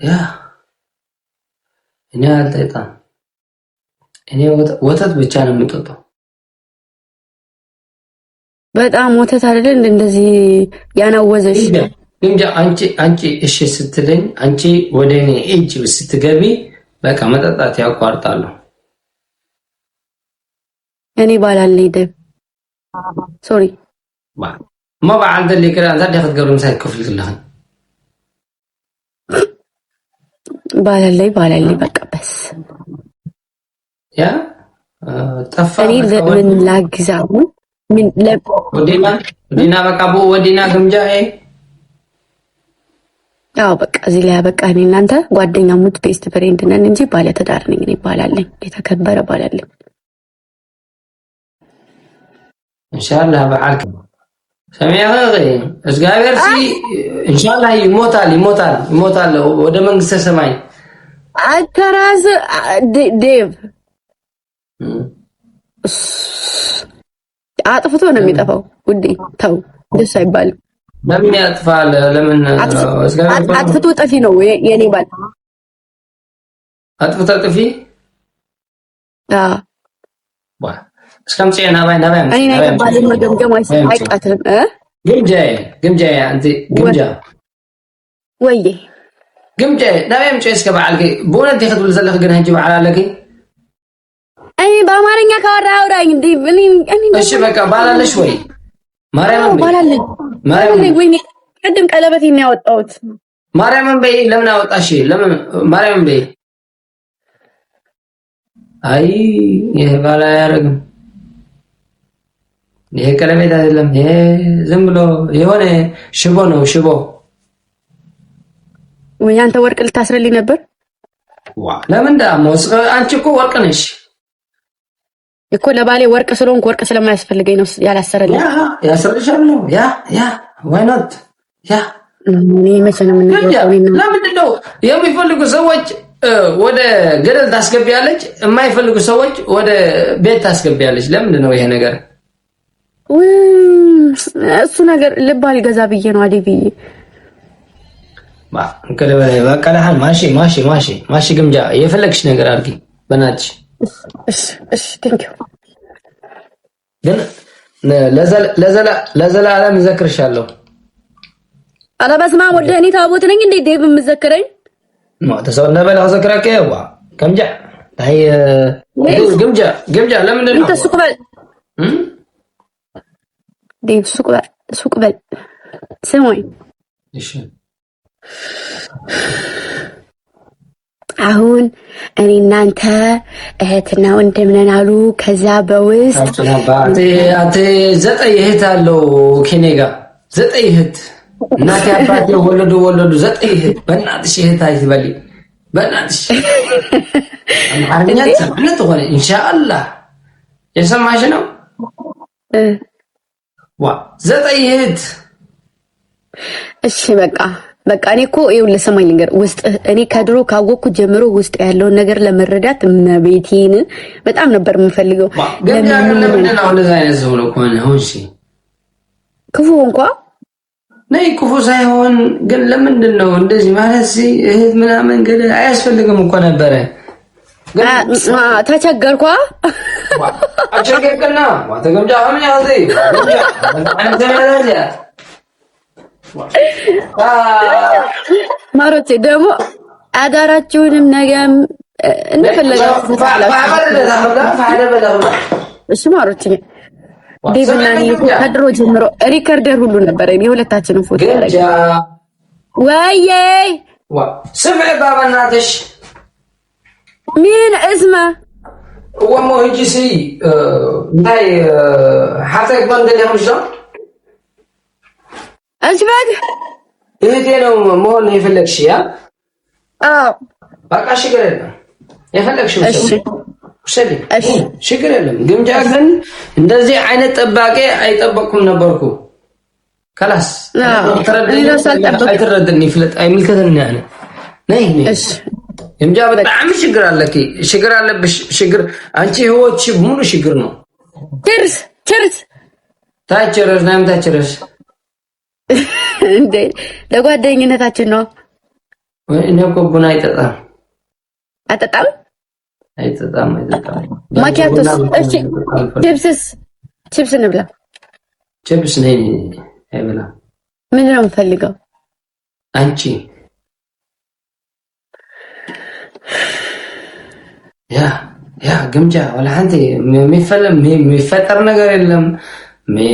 Yeah፣ እኔ አልጠጣም። እኔ ወተት ብቻ ነው የምጠጣው። በጣም ወተት አይደለ እንደዚህ ያናወዘሽ? ግምጃ፣ አንቺ እሺ ስትለኝ፣ አንቺ ወደ እኔ እጅ ስትገቢ በቃ መጠጣት ያቋርጣሉ። እኔ ባላለኝ ደም sorry። እሞ በዓል ደሊ ክዳ እንታይ ዲኺ ክትገብሪ ምሳይ ክፍል ክለኽን? ባላለኝ ባላለኝ በቃ በስ። Yeah፣ ጠፋ። እኔ ምን ላግዛ? ምን ወዲና ወዲና በቃ ቦ ወዲና ግምጃ። አዎ፣ በቃ እዚህ ላይ በቃ። እኔ እናንተ ጓደኛሞች best friend ነን እንጂ ባለ ትዳር ነኝ እኔ። ባላለኝ፣ የተከበረ ባላለኝ። ኢንሻአላህ በዓል ሰሚዐ እግዚአብሔር ሲ ኢንሻአላህ ይሞታል ይሞታል ይሞታል ወደ መንግስተ ሰማይ። አንተ ራስህ ዴቭ አጥፍቶ ነው የሚጠፋው። ውዴ ተው፣ ደስ አይባልም። ለምን ያጥፋል? ለምን? አጥፍቶ ጠፊ ነው የኔ ባል። አጥፍቶ ጠፊ። አዎ። እስከምጽ ናባይ ናባይ። እኔን አይባልም፣ መገምገም አይቃትም። ግምጃ ግምጃ አንተ ግምጃ። ወይዬ። ግምጃ፣ ናባይ ምጽ እስከ በዓልኪ ብእውነት ክትብል ዘለኺ ግን ሕጂ በዓል ኣለኪ? እኔ በአማርኛ ካወራ አውራኝ እንዴ እኔ እኔ እሺ በቃ ባላለሽ ወይ? ማርያምን በይ። ባላለኝ። ማርያምን። ወይኔ፣ ቅድም ቀለበቴን ነው ያወጣሁት። ማርያምን በይ። ለምን አወጣሽ? ለምን? ማርያምን በይ። አይ፣ ይሄ ባል አያደርግም። ይሄ ቀለበት አይደለም። ይሄ ዝም ብሎ የሆነ ሽቦ ነው፣ ሽቦ። ወይ አንተ ወርቅ ልታስረልኝ ነበር? ዋ፣ ለምን ደግሞ? አንቺ እኮ ወርቅ ነሽ። እኮ። ለባሌ ወርቅ ስለሆንኩ ወርቅ ስለማያስፈልገኝ ነው ያላሰረልኝ። Yeah፣ ያስርልሻለሁ። Yeah yeah why not? Yeah። እኔ መቼ ነው የምንለው? ለምንድን ነው የሚፈልጉ ሰዎች ወደ ገደል ታስገቢያለች፣ የማይፈልጉ ሰዎች ወደ ቤት ታስገቢያለች? ለምንድን ነው ይሄ ነገር? እሱ ነገር ልብ አልገዛ ብዬ ነው አዴ ብዬ። በቃ ماشي ماشي ماشي ماشي። ግምጃ፣ የፈለግሽ ነገር አድርጊ በናትሽ። እሺ እሺ፣ thank you። ግን ለዘላለም እዘክርሻለሁ። ኧረ በስመ አብ ወልድ፣ እኔ ታቦት ነኝ እንዴ ዴቭ የምዘክረኝ? ተሰው ነበለ ዘክረከ ዋ ከምጃ ታይ ግምጃ ግምጃ ለምንድን ነው? እንተ ሱቅ በል ዴቭ፣ ሱቅ በል፣ ሱቅ በል፣ ስሙኝ። እሺ። አሁን እኔ እናንተ እህትና ወንድም ነን አሉ። ከዛ በውስጥ አንተ 9 እህት አለው ከኔ ጋር፣ 9 እህት። እናቴ አባቴ ወለዱ ወለዱ 9 እህት። በእናትሽ እህት አይትበሊ በእናትሽ። አማርኛ ሰምነት ሆነ ኢንሻአላህ የሰማሽ ነው። ዋ፣ 9 እህት። እሺ በቃ በቃ። እኔ እኮ ይኸውልህ ሰማኝ ልንገር፣ ውስጥ እኔ ከድሮ ካወቅኩት ጀምሮ ውስጥ ያለውን ነገር ለመረዳት እመቤቴን በጣም ነበር የምፈልገው። ግን ለምንድን ነው እንደዛ አይነት ሰው ነው ከሆነ ሆንሽ? ክፉ እንኳ ነይ ክፉ ሳይሆን ግን ለምንድን ነው እንደዚህ ማለት? እህት ምናምን ገለ አያስፈልግም እኮ ነበረ። ተቸገርኳ። አቸገርክና ተገምጃ ምን ያዘ። ማሮቼ ደግሞ አዳራችሁንም ነገም እንደፈለጋችሁ። እሺ ማሮቼ፣ ዴቭና እኔ ከድሮ ጀምሮ recorder ሁሉ ነበረ የሁለታችንን ፎቶ ያደረገ። ወይዬ። ስምዕ ባባ እናትሽ። ምን እስመ? ወሞ ሕጂ ሲ እንታይ ሓፍታይ ክኾን ደሊኹም ዶ? እሺ በግ። እህቴ ነው መሆን የፈለግሽ? Yeah። አዎ። በቃ ችግር የለም፣ የፈለግሽው እሺ። ውሰዲ። እሺ። ችግር የለም። ግምጃ ግን እንደዚህ አይነት ጠባቂ አይጠበቅኩም ነበርኩ። خلاص። አይትረድኒ ይፍለጥ አይምልከተኒ ያነ ነይ ነይ። እሺ። ግምጃ በጣም ችግር አለኪ፣ ችግር አለብሽ። ችግር አንቺ ህይወትሽ ሙሉ ችግር ነው። Cheers cheers። ታችረሽ ናም ታችረሽ። እንዴ ለጓደኝነታችን ነው። እኔ እኮ ቡና አይጠጣም። አጠጣም? አይጠጣም፣ አይጠጣም። ማኪያቶስ? እሺ፣ ቺፕስስ? ቺፕስ እንብላ። ቺፕስ ነኝ አይበላም። ምንድን ነው የምፈልገው? አንቺ yeah yeah ግምጃ ወላ አንተ የሚፈጠር ነገር የለም፣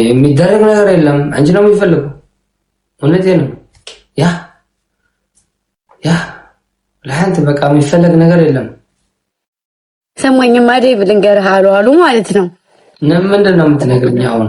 የሚደረግ ነገር የለም። አንቺ ነው የሚፈልገው። እውነቴ ነው። Yeah yeah ለአንተ በቃ የሚፈለግ ነገር የለም። ሰማኝማ ዴቭ፣ ልንገርህ አሉ አሉ ማለት ነው። ምንድን ነው የምትነግርኝ አሁን?